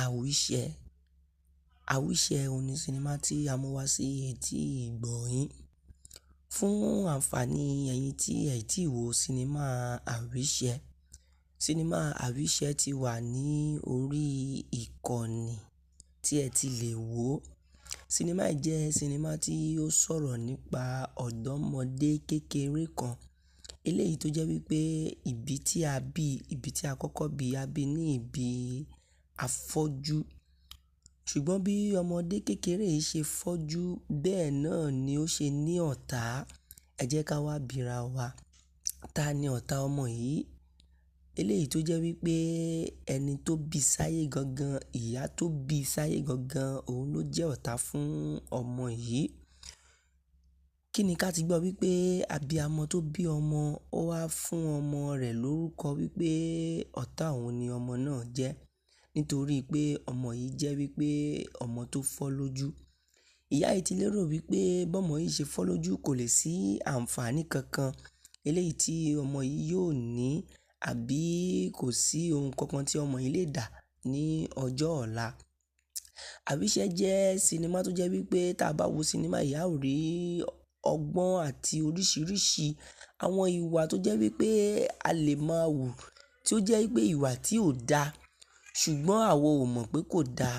Àwíṣẹ. Àwíṣẹ òun ni sinimá tí a mú wá sí etí ìgbọ́ yín. Fún àǹfààní ẹ̀yin tí ẹ̀ tí wo sinimá Àwíṣẹ. Sinimá Àwíṣẹ ti wà ní orí ìkànnì tí ẹ ti lè wò. Sinimá yìí jẹ́ sinimá tí ó sọ̀rọ̀ nípa ọ̀dọ́mọdé kékeré kan. Eléyìí tó jẹ́ wípé ibi tí a bí, ibi tí a kọ́kọ́ bí, a bí ní ibi afọ́jú. Ṣùgbọ́n bí ọmọdé kékeré yìí ṣe fọ́jú, bẹ́ẹ̀ náà ni ó ṣe ní ọ̀tá. Ẹ jẹ́ ká wá bíra wa. Ta ni ọ̀tá ọmọ yìí? Eléyìí tó jẹ́ wípé ẹni tó bí sáyé gangan, ìyá tó bí sáyé gangan, òun ló jẹ́ ọ̀tá fún ọmọ yìí. Kí ni ká ti gbọ́ wípé abiyamọ tó bí ọmọ, ó wá fún ọmọ rẹ̀ lórúkọ wípé ọ̀tá òun ni ọmọ náà jẹ́. Nítorí pé ọmọ yìí jẹ́ wípé ọmọ tó fọ́ lójú. Ìyá yìí ti lérò wípé bọ́mọ yìí ṣe fọ́ lójú kò lè sí àǹfààní kankan eléyìí tí ọmọ yìí yóò ní àbí kò sí ohun kankan tí ọmọ yìí lè dà ní ọjọ́ ọ̀la. Àwíṣẹ jẹ́ sinimá tó jẹ́ wípé tí a bá wo sinimá yìí, a ó rí ọgbọ́n àti oríṣiríṣi àwọn ìwà tó jẹ́ wípé a lè máa wù, tí ó jẹ́ wípé ìwà tí ò da, ṣùgbọ́n àwa ò mọ̀ pé kò da.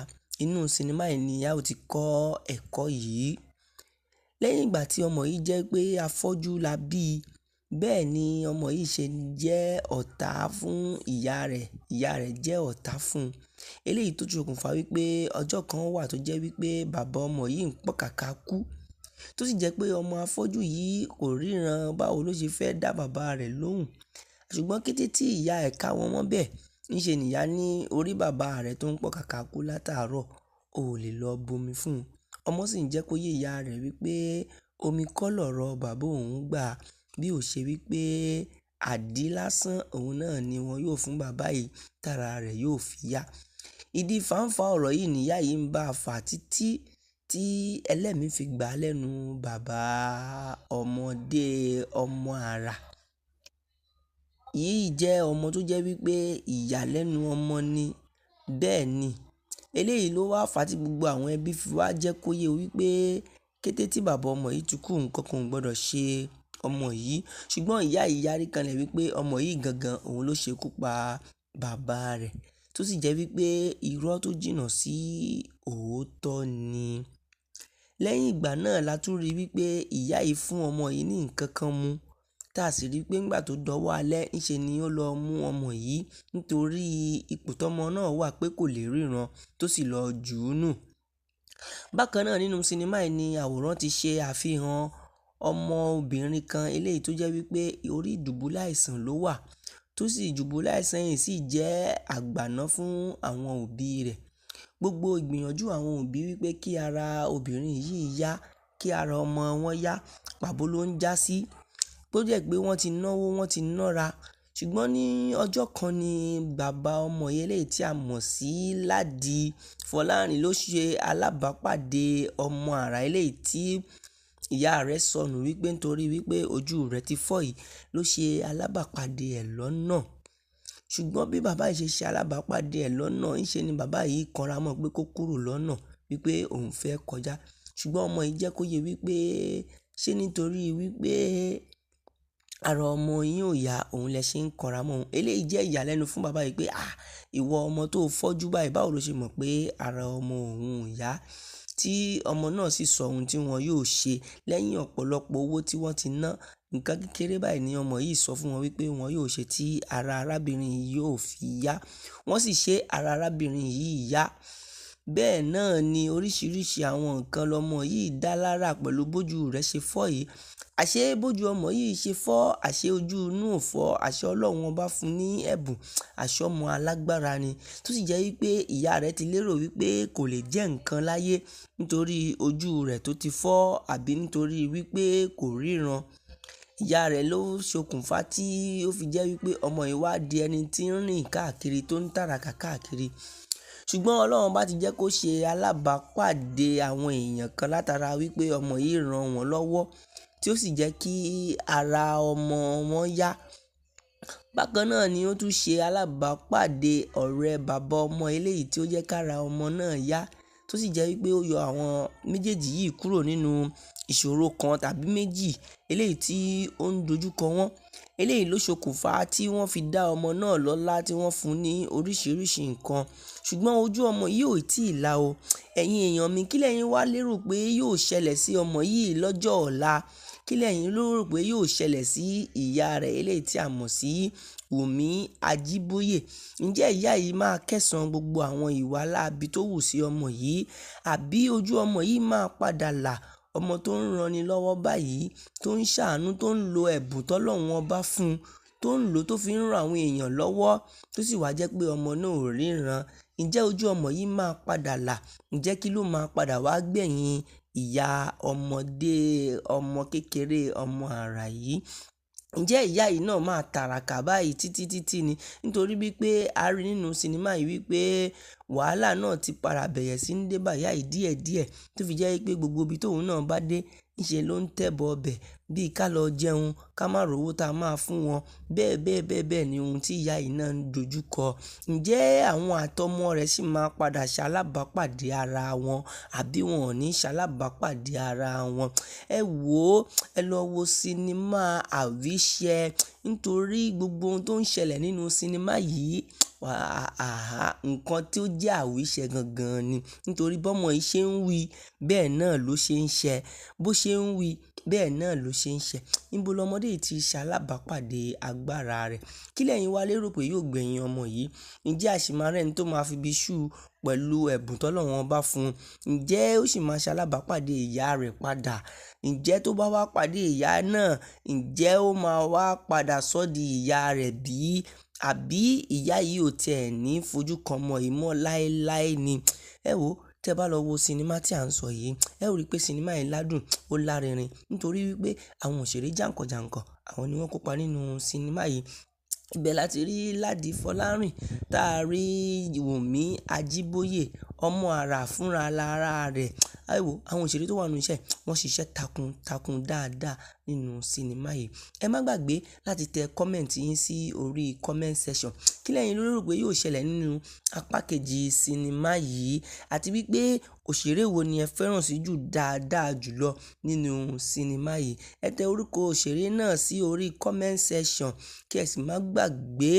Inú sinimá yìí ni a ó ti kọ́ ẹ̀kọ́ yìí. Lẹ́yìn ìgbà tí ọmọ yìí jẹ́ pé afọ́jú la bí, bẹ́ẹ̀ ni ọmọ yìí ṣe jẹ́ ọ̀tá fún ìyá rẹ̀. Ìyá rẹ̀ jẹ́ ọ̀tá fún un. Eléyìí tó ṣokùnfà wípé ọjọ́ kan wà tó jẹ́ wípé bàbá ọmọ yìí ń pọ̀kàkà kú. Tó sì jẹ́ pé ọmọ afọ́jú yìí kò ríran báwo ló ṣe fẹ́ dá bàbá rẹ̀ lóhùn. Ṣùgbọ́n kété tí ìyá ẹ̀ ká wọn mọ́ bẹ́ẹ̀, níṣe ni ìyá ní orí bàbá rẹ̀ tó ń pọ̀kàkà kú látàárọ̀, ò lè lọ bomi fún un. Ọmọ sì ń jẹ́ kó yé ìyá rẹ̀ wípé omi kọ́ lọ̀rọ̀ bàbá òun gbà bí ó ṣe wípé àdí lásán òun náà ni wọn yóò fún bàbá yìí tára rẹ̀ yóò fi yá. Ìdí fàǹfà ọ̀rọ̀ yìí ni ìyá yìí ń bá fà títí tí ẹlẹ́mìí fi gbà lẹ́nu bàbá ọmọdé ọmọ àrà. Yìí jẹ́ ọmọ tó jẹ́ wípé ìyàlẹ́nu ọmọ ni. Bẹ́ẹ̀ ni, eléyìí ló wá fà tí gbogbo àwọn ẹbí fi wá jẹ́ kó yé wípé kété tí bàbá ọmọ yìí ti kú, nǹkan kan ò gbọdọ̀ ṣe ọmọ yìí. Ṣùgbọ́n ìyá yìí yarí kanlẹ̀ wípé ọmọ yìí gangan òun ló ṣe kú pa bàbá rẹ̀. Tó sì jẹ́ wípé irọ́ tó jìnnà sí òótọ́ ni. Lẹ́yìn ìgbà náà la tún rí wípé ìyá yìí fún ọmọ yìí ní nǹkan kan mu. Táà sì rí pé nígbà tó dọwọ́ alẹ́, níṣe ni ó lọ mú ọmọ yìí nítorí ipò tọ́mọ náà wà pé kò lè ríran tó sì lọ jù ú nù. Bákan náà nínú sinimá yìí ni àwòrán ti ṣe àfihàn ọmọ obìnrin kan eléyìí tó jẹ́ wípé orí ìdùbúlẹ̀ àìsàn ló wà, tó sì ìdùbúlẹ̀ àìsàn yìí sì jẹ́ àgbàná fún àwọn òbí rẹ̀. Gbogbo ìgbìyànjú àwọn òbí wípé kí ara obìnrin yìí yá, kí ara ọmọ wọn yá, pàbọ́ ló ń jásí. Tó jẹ́ pé wọ́n ti náwó, wọ́n ti nára. Ṣùgbọ́n ní ọjọ́ kan ni bàbá ọmọ yìí eléyìí tí a mọ̀ sí Ládi Fọlárìn ló ṣe alábàápàdé ọmọ àrà eléyìí tí ìyá rẹ̀ sọnù wípé nítorí wípé ojú rẹ̀ ti fọ́ yìí ló ṣe alábàápàdé ẹ̀ lọ́nà. Ṣùgbọ́n bí bàbá yìí ṣe ṣe alábàápàdé ẹ̀ lọ́nà, níṣe ni bàbá yìí kanra mọ́ pé kó kúrò lọ́nà wípé òun fẹ́ kọjá. Ṣùgbọ́n ọmọ yìí jẹ́ kó yé wípé ṣé nítorí wípé ara ọmọ yín ò yá, òun lẹ ṣe ń kanra mọ́ òun. Eléyìí jẹ́ ìyàlẹ́nu fún bàbá yìí pé, à, ìwọ ọmọ tó fọ́jú báyìí, báwo lo ṣe mọ̀ pé ara ọmọ òun ò yá? Tí ọmọ náà sì sọ ohun tí wọn yóò ṣe lẹ́yìn ọ̀pọ̀lọpọ̀ owó tí wọ́n ti ná. Nǹkan kékeré báyìí ni ọmọ yìí sọ fún wọn wípé wọn yóò ṣe tí ara arábìnrin yìí yóò fi yá. Wọ́n sì ṣe ara arábìnrin yìí yá. Bẹ́ẹ̀ náà ni oríṣiríṣi àwọn nǹkan lọmọ yìí dá lára pẹ̀lú bójú rẹ̀ ṣe fọ́ yìí. Àṣé bójú ọmọ yìí ṣe fọ́, àṣé ojú inú ò fọ́, àṣé Ọlọ́run ọba fún un ní ẹ̀bùn, àṣé ọmọ alágbára ni. Tó sì jẹ́ wípé ìyá rẹ̀ ti lérò wípé kò lè jẹ́ nǹkan láyé nítorí ojú rẹ̀ tó ti fọ́ àbí nítorí wípé kò ríran. Ìyá rẹ̀ ló ṣokùnfà tí ó fi jẹ́ wípé ọmọ yìí wá di ẹni tí ń rìn káàkiri tó ń tàràkà káàkiri. Ṣùgbọ́n Ọlọ́run bá ti jẹ́ kó ṣe alábàápàdé àwọn èèyàn kan látara wípé ọmọ yìí rán wọn lọ́wọ́ tí ó sì jẹ́ kí ara ọmọ wọn yá. Bákan náà ni ó tún ṣe alábàápàdé ọ̀rẹ́ bàbá ọmọ eléyìí tí ó jẹ́ kára ọmọ náà yá, tó sì jẹ́ wípé ó yọ àwọn méjèèjì yìí kúrò nínú ìṣòro kan tàbí méjì eléyìí tí ó ń dojúkọ wọ́n. Eléyìí ló ṣokùnfà tí wọ́n fi dá ọmọ náà lọ́lá tí wọ́n fún ní oríṣiríṣi nǹkan. Ṣùgbọ́n ojú ọmọ yìí ò tí ì là o. Ẹ̀yin èèyàn mi, kí lẹ̀yin wá lérò pé yóò ṣẹlẹ̀ sí ọmọ yìí lọ́jọ́ ọ̀la? Kí lẹ̀yin lérò pé yóò ṣẹlẹ̀ sí ìyá rẹ̀ eléyìí tí a mọ̀ sí Wùmí Ajíbóyè? Ǹjẹ́ ìyá yìí máa kẹ́san gbogbo àwọn ìwà láabi tó wù sí ọmọ yìí? Àbí ojú ọmọ yìí máa padà là? Ọmọ tó ń ranni lọ́wọ́ báyìí, tó ń ṣàánú, tó ń lo ẹ̀bùn t'Ọlọ́run ọba fún un, tó ń lò tó fi ń ran àwọn èèyàn lọ́wọ́, tó sì wá jẹ́ pé ọmọ náà ò ríran. Ǹjẹ́ ojú ọmọ yìí máa padà là? Ǹjẹ́ kí ló máa padà wá gbẹ̀yìn ìyá ọmọdé, ọmọ kékeré, ọmọ àrà yìí? Ǹjẹ́ ìyá yìí náà máa tàràkà báyìí títí títí ni? Nítorí wípé a rí nínú sinimá yìí wípé wàhálà náà ti padà bẹ̀rẹ̀ sí ní dé bá ìyá yìí díẹ̀díẹ̀, tó fi jẹ́ wípé gbogbo ibi tóun náà bá dé, ńṣe ló ń tẹ̀bọ̀ ọbẹ̀ bí ká lọ jẹun, ká má rówó tá a máa fún wọn. Bẹ́ẹ̀ bẹ́ẹ̀ bẹ́ẹ̀ bẹ́ẹ̀ ni ohun tí ìyá yìí náà ń dojúkọ. Ǹjẹ́ àwọn àtọmọ rẹ̀ sì máa padà ṣalábàápàdé ara wọn, àbí wọn ò ní ṣalábàápàdé ara wọn? Ẹ wò ó, ẹ lọ wo sinimá Àwíṣẹ, nítorí gbogbo ohun tó ń ṣẹlẹ̀ nínú sinimá yìí, nǹkan tí ó jẹ́ àwíṣẹ gangan ni. Nítorí bọ́mọ yìí ṣe ń wí, bẹ́ẹ̀ náà ló ṣe ń ṣẹ. Bó ṣe ń wí, bẹ́ẹ̀ náà ló ṣe ń ṣẹ. Níbo lọmọdé yìí ti ṣalábàápàdé agbára rẹ̀? Kí lẹ̀yin wá lérò pé yóò gbẹ̀yìn ọmọ yìí? Ǹjẹ́ a sì máa rẹ́ni tó máa fi bí ṣú pẹ̀lú ẹ̀bùn t'Ọlọ́run ọba fún un? Ǹjẹ́ ó sì máa ṣalábàápàdé ìyá rẹ̀ padà? Ǹjẹ́ tó bá wá pàdé ìyá náà, ǹjẹ́ ó máa wá padà sọ́ di ìyá rẹ̀ bí? Àbí ìyá yìí ò tiẹ̀ ní fojú kan ọmọ yìí mọ́ láéláé ni? Ẹ wò ó, tí ẹ bá lọ wo sinimá tí à ń sọ yìí, ẹ ó rí pé sinimá yìí ládùn, ó lárinrin. Nítorí wípé àwọn òṣèré jànkànjànkàn, àwọn ni wọ́n kópa nínú sinimá yìí. Ibẹ̀ la ti rí Ladi Fọlárìn, tá a rí Wùmí Ajíbóyè, ọmọ àrà fúnra lára rẹ̀. Ẹ wò ó, àwọn òṣèré tó wà nínú iṣẹ́, wọ́n ṣiṣẹ́ takuntakun dáadáa nínú sinimá yìí. Ẹ má gbàgbé láti tẹ comment yín sí orí comment section. Kí lẹ̀yin lérò pé yóò ṣẹlẹ̀ nínú apá kejì sinimá yìí? Àti wípé òṣèré wo ni ẹ fẹ́ràn sí jù dáadáa jùlọ nínú sinimá yìí? Ẹ tẹ orúkọ òṣèré náà sí orí comment section kí ẹ sì má gbàgbé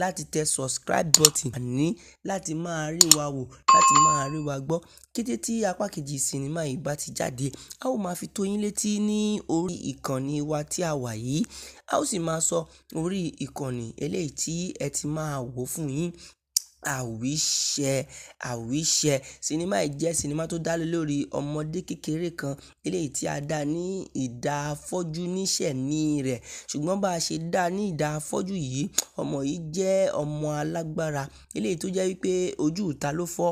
láti tẹ subscribe button àní láti máa rí wa wò, láti máa rí wa gbọ́. Kété tí apá kejì sinimá yìí bá ti jáde, a ó máa fi tó yín létí ní orí ìkànnì wa tí a wà yìí. A ó sì máa sọ orí ìkànnì eléyìí tí ẹ ti máa wò fún yín. Àwíṣẹ, Àwíṣẹ. Sinimá yìí jẹ́ sinimá tó dá lé lórí ọmọdé kékeré kan eléyìí tí a dá ní ìdá afọ́jú níṣẹ̀mí rẹ̀. Ṣùgbọ́n bá ṣe dá ní ìdá afọ́jú yìí, ọmọ yìí jẹ́ ọmọ alágbára eléyìí tó jẹ́ wípé ojú ìta ló fọ́,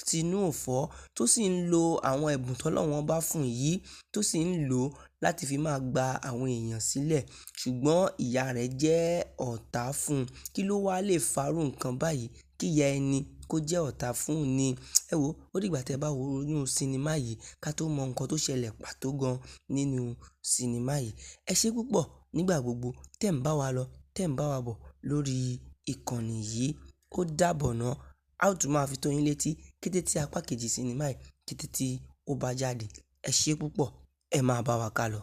tinú ò fọ́, tó sì ń lo àwọn ẹ̀bùn t'Ọlọ́run ọba fún yìí, tó sì ń lò láti fi máa gba àwọn èèyàn sílẹ̀. Ṣùgbọ́n ìyá rẹ̀ jẹ́ ọ̀tá fún un. Kí ló wá lè fàrú nǹkan báyìí? Kí ìyá ẹni kó jẹ́ ọ̀tá fún ni. Ẹ wò ó, ó dìgbà tí ẹ bá wo inú sinimá yìí ká tó mọ nǹkan tó ṣẹlẹ̀ pàtó gan nínú sinimá yìí. Ẹ ṣé púpọ̀ nígbà gbogbo tí ẹ̀ ń bá wa lọ, tí ẹ̀ ń bá wa bọ̀ lórí ìkànnì yìí. Ó dàbọ̀ náà. A ó tún máa fi tó yín létí kété tí apá kejì sinimá yìí, kété tí ó bá jáde. Ẹ ṣé púpọ̀, ẹ máa bá wa kálọ.